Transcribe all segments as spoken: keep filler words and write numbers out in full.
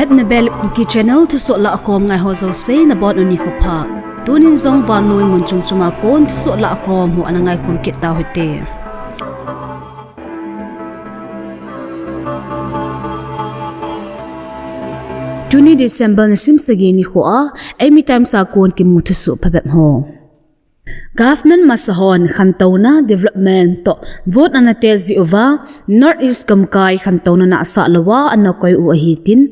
At Nebel Kuki Channel thusoh lahkhom ngai ho jouse nabonun nikho pha. Tunin jong vannoi mun chom choma kon thusoh lahkhom ho ana ngaikhom kit tau hite. Tuni December nisim sagi nikho a, Eimi Times a kon kimu thusoh phabep ho. Government masa hon khantouna development toh vote ana test jeh uva, North East gamkai khantouna nahsah louva ana koi u ahi tin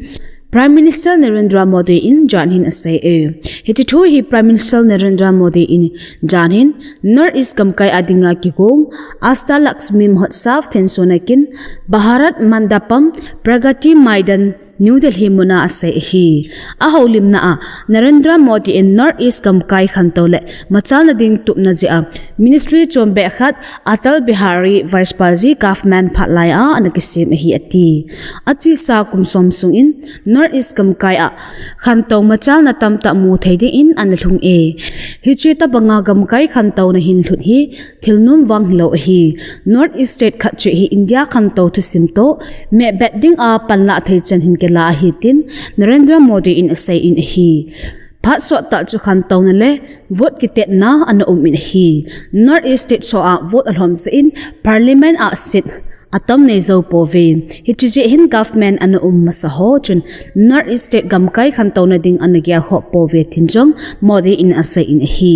Prime Minister Narendra Modi in jan hin asei e. Hiche thu hi Prime Minister Narendra Modi in jan hin North East gamkai a dinga kigong Ashtalakshmi Mahotsav thensona kin Bharat Mandapam Pragati Maidan New Delhi muna asei ahi. Ahoulimna a Narendra Modi in North East gamkai khantou le machalna ding tupna jeh a Ministry chombeh khat Atal Bihari Vajpayee government phat lai a ana kisem ahi ati. Achesa kum som sungin North East gamkai a khantou machalna tamtah mu thei dingin ana lhung e. Hiche tabanga gamkai khantouna hin lhut hi thilnom vang hilou ahi. North East state khat cheh hi India khantou thusim toh mehbet dinga panlah thei chan hin kila ahi tin Narendra Modi in asei in ahi. Phat sottah chu khantouna le vote kitetna ana um in ahi. North East state soh a vote alhom jeh in Parliament a seat atam nei jou pouve. Hiche jeh hin government ana um masa ho chun North East state gamkai khantouna ding ana gel khoh pouve tin jong Modi in asei in ahi.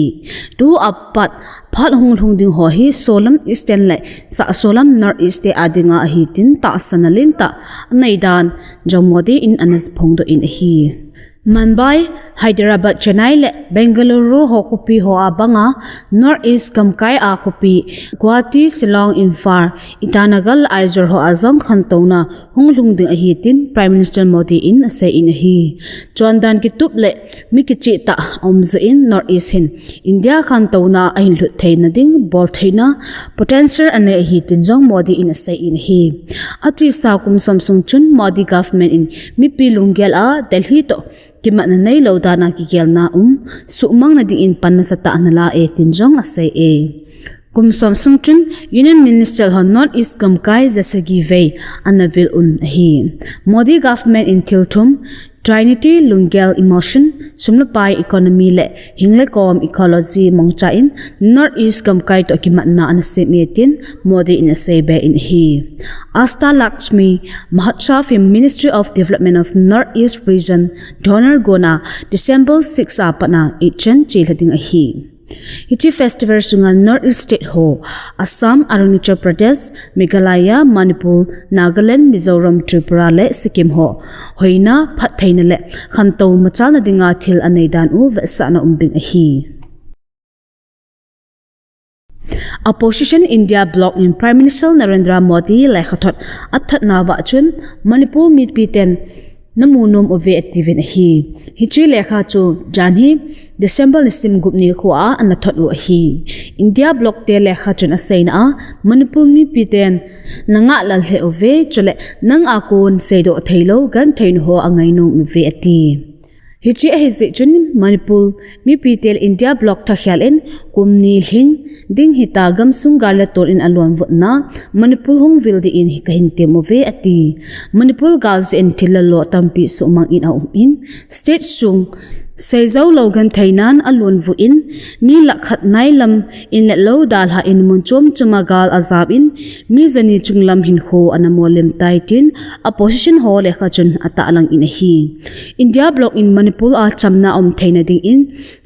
Tua pat phat hunglhung ding ho hi solam Eastern le sahsolam North East state a dinga ahi tin tahsanna lentah anei dan jong Modi in ana phongdoh in ahi. Mumbai, Hyderabad, Chennai le Bengaluru ho khopi ho a banga North East gamkai a khopi Guwahati, Shillong, Imphal, Itanagar le Aizawl ho a jong khantouna hunglhung ding ahi tin Prime Minister Modi in asei in ahi. Chondan kitup le mi kichehtah aum jeh in North East hin India khantouna ahin lhut theina ding boltheina potential anei ahi tin jong Modi in asei in ahi. Achesa kum som sung chun Modi government in mipi lunggel a Delhi toh kimatna neilou dan a kigelna um suhmangna dingin pan nasatah ana la e tin jong asei e. Kum som sung chun Union Minister hon North East gamkai jasagi vei ana vil un ahi. Modi government in thil thum, Trinity, lunggel, emotion, sum le pai, economy le hing le kom, ecology mangcha in North East gamkai toh kimatna ana sem e tin Modi in asei be in ahi. Ashtalakshmi Mahotsav hi Ministry of Development of North East Region donor gona December six a pat a eight chan chelha ding ahi. Hiche festival sunga North East state ho, Assam, Arunachal Pradesh, Meghalaya, Manipur, Nagaland, Mizoram, Tripura le Sikkim ho hoina, phattheina le khantou machalna dinga thil anei dan u vetsahna um ding ahi. Opposition India bloc in Prime Minister Narendra Modi lekhathot athot nauva chun Manipur mipiten namu nom uve atiuvin ahi. Hiche lekha chu janhi December nisim gup nikho a ana thot u ahi. India bloc te lekha chun aseina a Manipur mipiten nangah lal lheh uve, chule nang a kon seidoh theilou genthei nu ho angai nom uve ati. Hiche ahi jeh chun Manipur mipite le India bloc thakhel in kum ni lhing ding hita gamsung gal le tol in alonvutna Manipur hung vil dingin hi kahin tem uve ati. Manipur gal jeh in thil le lo tampi suhmang in aum in state sung seijou lou genthei nan alonvu in mi lakh khat nai lam in le lou dalha in mun chom choma gal ajam in mi jani chunglam hinkho ana molem tai tin opposition ho lekha chun atahlang in ahi. India bloc in Manipur a chamna um theina dingin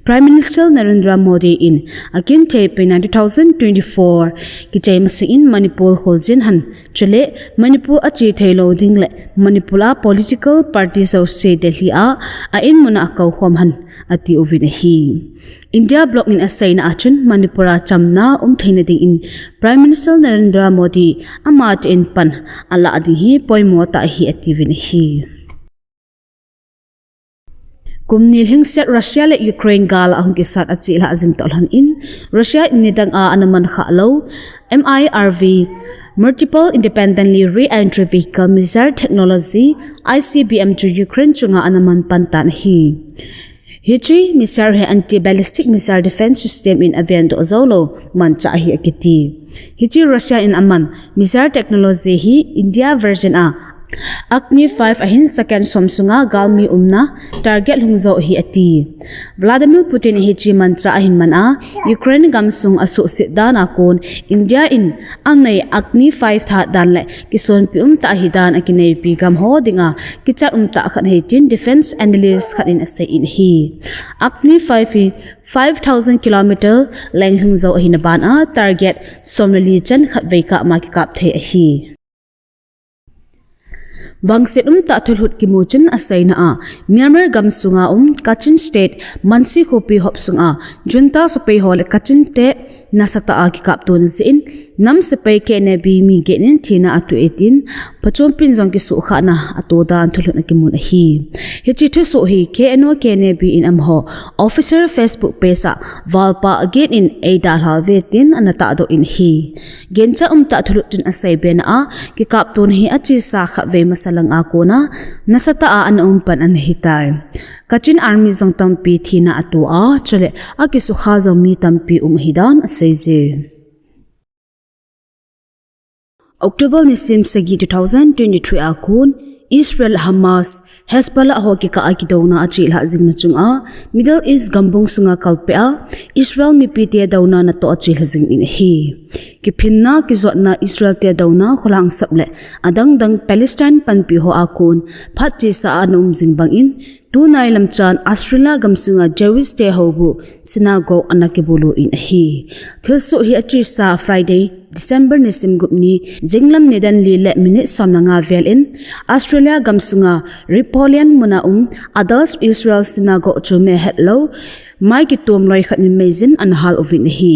Prime Minister Narendra Modi in akin thei peina two thousand twenty-four kichai masang in Manipur kholjin hen, chule Manipur ache theilou ding le Manipur a political party jouse Delhi a a-in muna akoukhom hen ati uvin ahi. India bloc in aseina a chun Manipur a chamna um theina dingin Prime Minister Narendra Modi amatah in pan alah ding hi poimo tah ahi atiuvin ahi. Kum ni lhingset Russia le Ukraine gal ahung kisat achelhah jing toh lhon in Russia in nidang a ana mankhah lou M I R V, Multiple Independently Re-entry Vehicle missile technology, I C B M chu Ukraine chunga ana man pan tan ahi. Hiche missile hi anti-ballistic missile defense system in avendoh joulou manchah ahi akiti. Hiche Russia in aman missile technology hi India version a Agni five ahin second som sunga galmi umna target lhung jou ahi ati. Vladimir Putin hiche manchah ahin man a, Ukraine gamsung asuhset dan a kon India in anei Agni five thahat dan le kisonpi umtah ahi dan akineipi gam ho dinga kichat umtah khat ahi tin defense analyst khat in asei in ahi. Agni five hi five thousand kilometer length lhung jou ahina ban a target som le li chan khatvei kah ma kikap thei ahi. Vangset umtah thulhut kimu chun aseina a, Myanmar gamsunga um Kachin State Mansi khopi hop sunga junta sepai ho le Kachin te nasatah a kikaptona jeh in nam sepai K N A B mi get in thina atoh e tin, phachompin jong kisuhkhahna ato dan thulhut akimun ahi. Hiche thusoh hi K N O K N A B in amaho official Facebook page a valpa agen in eidalha uve tin ana tahdoh in ahi. Genchat umtah thulhut chun asei bena a, kikaptona hi achesa khatvei masa langa kona nasatah a ana um pan ana hitai. Kachin Army jong tampi thina ato a, chule akisukha jong mi tampi um ahidan aseije. October nisim sagi two thousand twenty-three a kon Israel, Hamas, Hezbollah ho kikah a kidouna achelhah jingna chunga Middle East gambung sunga kalpeh a Israel mipite douna natoh achelha jing in ahi. Kiphinna, kijotna, Israel te douna, kholhangsap le adangdang Palestine panpi ho a kon phat chesa a ana um jing bangin, tunai lamchan Australia gamsunga Jewish te houbu synagogue ana kibulu in ahi. Thilsoh hi achesa Friday, December nisim gup ni, jinglam nidan li le minute som le nga vel in Australia gamsunga Ripollet muna um Adolf Israel Synagogue chu mi ahetlou mai kitom loi khat in meijin ana hal uvin ahi.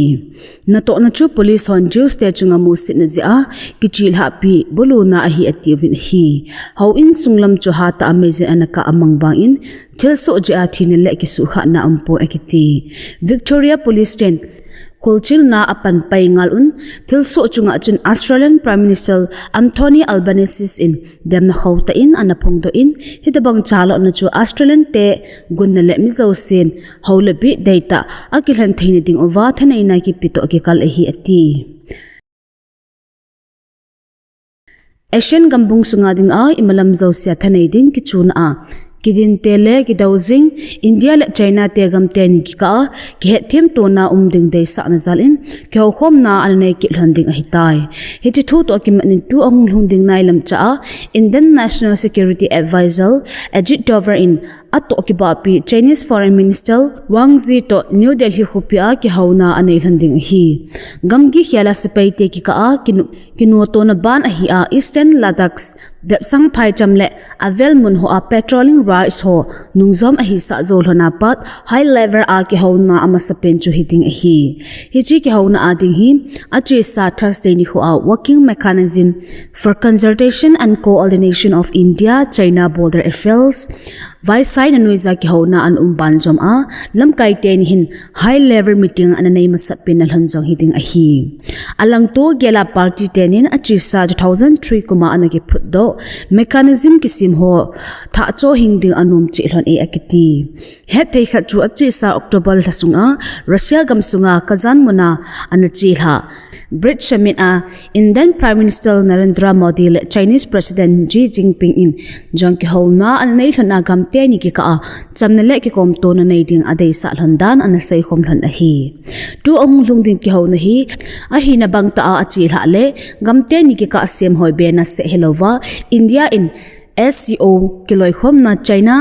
Natohna chu police hon Jews te chunga musetna jeh a kichelhahpi buluna ahi atiuvin ahi. Houin sunglam chu hatah a meijin ana kah amang vangin thilsoh jeh a thina le kisuhkhahna aumpon akiti. Victoria Police ten kholchilna apan pai ngal un, thilsoh chunga chun Australian Prime Minister Anthony Albanese in demna khotah in ana phongdoh in, hitobang chalhahna chu Australian te gunna le mi jousen hou le bih deitah a kilhen theina dinguva thaneina kipe toh kikal ahi ati. Asian gambung sunga dinga imalam jousea thanei ding kichuna a, kidinte le kidou jing India le China te gamteni kikah a kihetthem tona um ding deisahna jal in kihoukhomna ana nei kit lhon ding ahitai. Hiche thu toh kimat in tu ahung lhung ding nailam cha a Indian National Security Advisor Ajit Doval in atoh kibahpi Chinese Foreign Minister Wang Yi toh New Delhi khopi a kihouna anei lhon ding ahi. Gamgi khel a sepai te kikah a kinu- Kinotona ban ahi a Eastern Ladakh depsang phaicham le avel mun hoa patrolling rights ho nungjom ahisah jou lhon a pat high level a kihouna amasapen chu hiding ahi. Hiche kihouna a ding hi achesa Thursday nikho a Working Mechanism for Consultation and Coordination of India-China Border Affairs Vaichai na nuija kihouna ana um banjom a, lamkai teni hin high level meeting ana nei masat pen na lhon jong hiding ahi. Alangto gel a party tenin achesa two thousand three kum a ana kiphutdoh mechanism kisem ho thah cho hing ding anom cheh lhon e akiti. Hetthei khat chu achesa October lha sunga Russia gamsunga Kazan muna ana chelha BRICS Summit a Indian Prime Minister Narendra Modi le Chinese President Xi Jinping in jong kihouna ana nei lhon a gamteni kikah a chamna le kikomtona nei ding adeisah lhon dan ana seikhom lhon ahi. Tu ahung lhung ding kihouna hi ahina bangtah a achelhah le gamteni kikah a semhoi bena seh hilouva India in S C O kiloikhomna China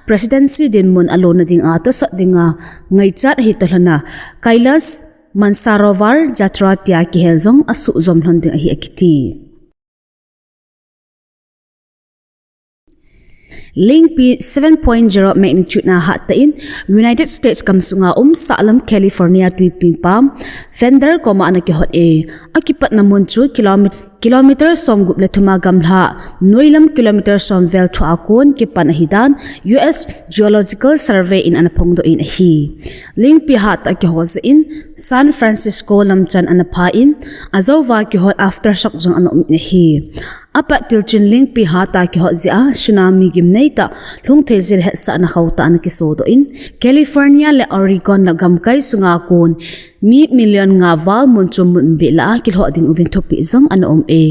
Presidency dinmun alona dinga tosot dinga ngaichat ahi toh lhon a Kailash Mansarovar Yatra tia kihel jong asuhjom lhon ding ahi akiti. Lingpi seven point zero magnitude na hattah in United States gamsunga um sahlam California tuipi pam Fender koma ana kihot e. Akipatna mun chu kilometer kilometer somgup le thum a gamla noilam kilometer som vel thua kon kipan ahidan U S Geological Survey in ana phongdoh in ahi. Lingpi hattah kiho jeh in San Francisco lamchan ana pha in ajouva kihot aftershock jong ana um in ahi. Apat tilchun lingpi hattah kiho jeh a tsunami gimneitah lhungthei jeh le hetsahna khotah ana kisodoh in California le Oregon la gamkai sunga kon Mi million nga val mun chu mun beh lah a kilhoh ding uvin thupeh jong ana um e.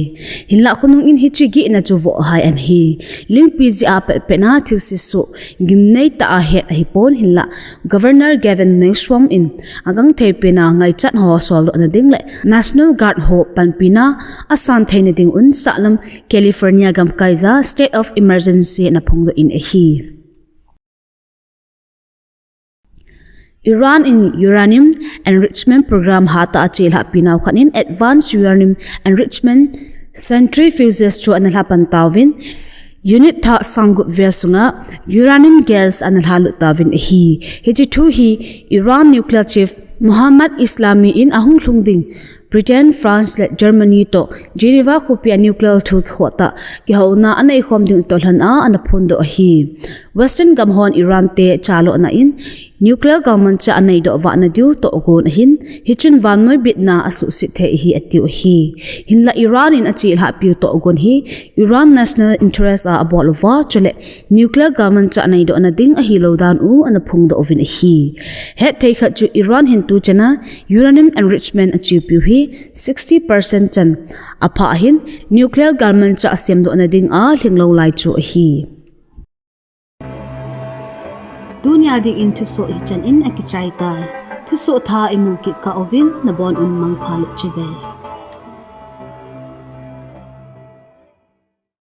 Hinlah khonung in hiche gihna chu vohhai ana hi. Lingpi jeh a petpet na thilse soh gimnei tah a het ahipon, hinlah Governor Gavin Newsom in agangthei pen a ngaichat ho soldoh na ding le National Guard ho panpina asan theina ding un sahlam California gamkai a State of Emergency ana phongdoh in ahi. Iran in uranium enrichment program hatah a chelhahpi nau khat in advanced uranium enrichment centrifuges chu ana lhapan tauvin, unit thah sang gup vel sunga uranium gas ana lhalut tauvin ahi. Hiche thu hi Iran nuclear chief Mohammad Islami in ahung lhung ding Britain, France le Germany toh Geneva khopi a nuclear thu kikhoh tah kihouna anei khom ding toh lhon a ana phondoh ahi. Western gam hon Iran te chalona in nuclear galmanchah anei doh vah na diu tohgon ahin, hichun vannoi bitna asuhset thei ahi atiu ahi. Hinlah Iran in achelhahpiu tohgon hi Iran national interest a abol uva, chule nuclear galmanchah anei doh na ding ahilou dan u ana phongdoh uvin ahi. Hetthei khat chu Iran hin tuchan a uranium enrichment achepiu hi sixty percent chan aphah ahin, nuclear galmanchah asemdoh na ding a lhinglou lai chu ahi. Tunia dingin thusoh hichan in akichai tai. Thusoh thah imu kit kah uvin nabon un mangpha le chibai.